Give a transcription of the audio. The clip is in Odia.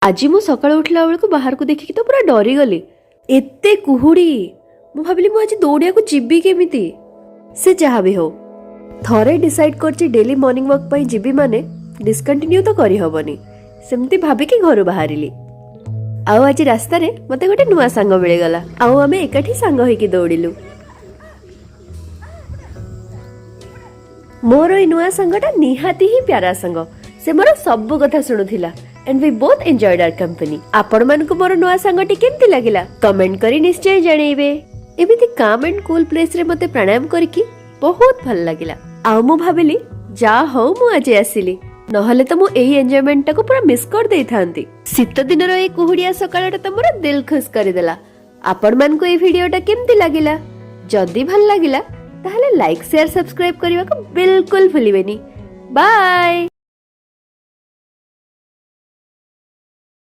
ଆଜି ମୁଁ ସକାଳୁ ଉଠିଲା ବେଳକୁ ବାହାରକୁ ଦେଖିକି ତ ପୁରା ଡରିଗଲି। ଏତେ କୁହୁଡ଼ି, ମୁଁ ଭାବିଲି ମୁଁ ଆଜି ଦୌଡ଼ିବାକୁ ଯିବି କେମିତି। ସେ ଯାହା ବି ହଉ, ଥରେ ଡିସାଇଡ୍ କରିଛି ଡେଲି ମର୍ଣ୍ଣିଂ ୱାକ୍ ପାଇଁ ଯିବି ମାନେ ଡିସକଣ୍ଟିନ୍ୟୁ ତ କରିହବନି। ସେମିତି ଭାବିକି ଘରୁ ବାହାରିଲି ଆଉ ଆଜି ରାସ୍ତାରେ ମତେ ଗୋଟେ ନୂଆ ସାଙ୍ଗ ମିଳିଗଲା ଆଉ ଆମେ ଏକାଠି ସାଙ୍ଗ ହେଇକି ଦୌଡ଼ିଲୁ। ମୋର ଏଇ ନୂଆ ସାଙ୍ଗଟା ନିହାତି ହିଁ ପ୍ୟାରା ସାଙ୍ଗ। ସେ ମୋର ସବୁ କଥା ଶୁଣୁଥିଲା and we both enjoyed our company. ଆପଣମାନଙ୍କୁ ମୋର ନୂଆ ସାଙ୍ଗଟି କେମିତି ଲାଗିଲା, କମେଣ୍ଟ କରି ନିଶ୍ଚୟ ଜଣେଇବେ। ଏମିତି କାମ୍ ଆଣ୍ଡ କୁଲ୍ ପ୍ଲେସରେ ମତେ ପ୍ରାଣାୟାମ କରିକି ବହୁତ ଭଲ ଲାଗିଲା ଆଉ ମୁଁ ଭାବିଲି, ଯା ହଉ ମୁଁ ଆଜି ଆସିଲି, ନହେଲେ ତ ମୁଁ ଏଇ ଏନ୍ଜୟମେଣ୍ଟଟାକୁ ପୁରା ମିସ୍ କରିଦେଇଥାନ୍ତି। ଶୀତ ଦିନର ଏଇ କୁହୁଡିଆ ସକାଳଟା ତ ମୋର ଦିଲ ଖୁସ୍ କରିଦେଲା। ଆପଣମାନଙ୍କୁ ଏଇ ଭିଡିଓଟା କେମିତି ଲାଗିଲା? ଯଦି ଭଲ ଲାଗିଲା, ତାହେଲେ ଲାଇକ୍, ସେୟାର, ସବସ୍କ୍ରାଇବ କରିବାକୁ ବିଲକୁଲ ଭୁଲିବେନି। ବାଏ।